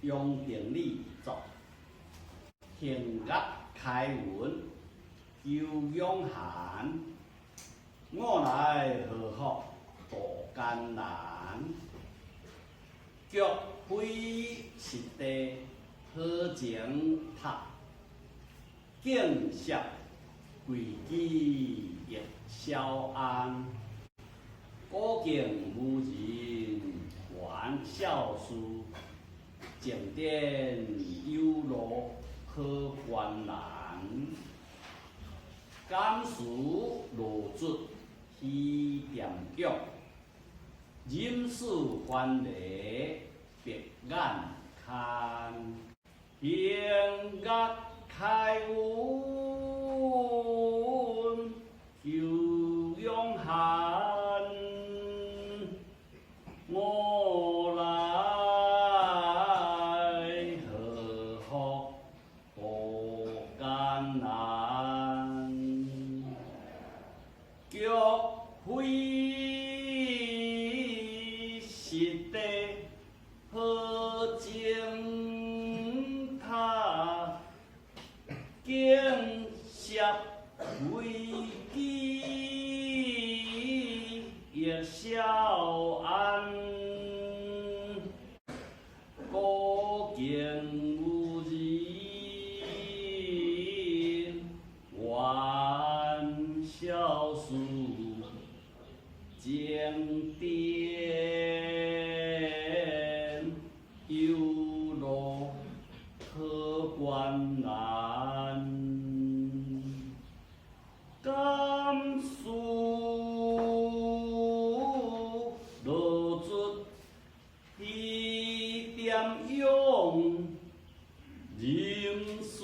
楊定理作，行樂開雲求養寒，我來何福度艱難，菊非實地好情塔，景色危機亦消安，古敬無人還孝事，靜典有路可觀難，感事羅卒喜恬養，忍事還禮白眼看，行樂開雲求養寒，我來何福度艱難，菊非實地好情塔，景色危機亦消安，古敬無人還孝事，靜典有路可觀難，感事羅卒喜恬養，忍事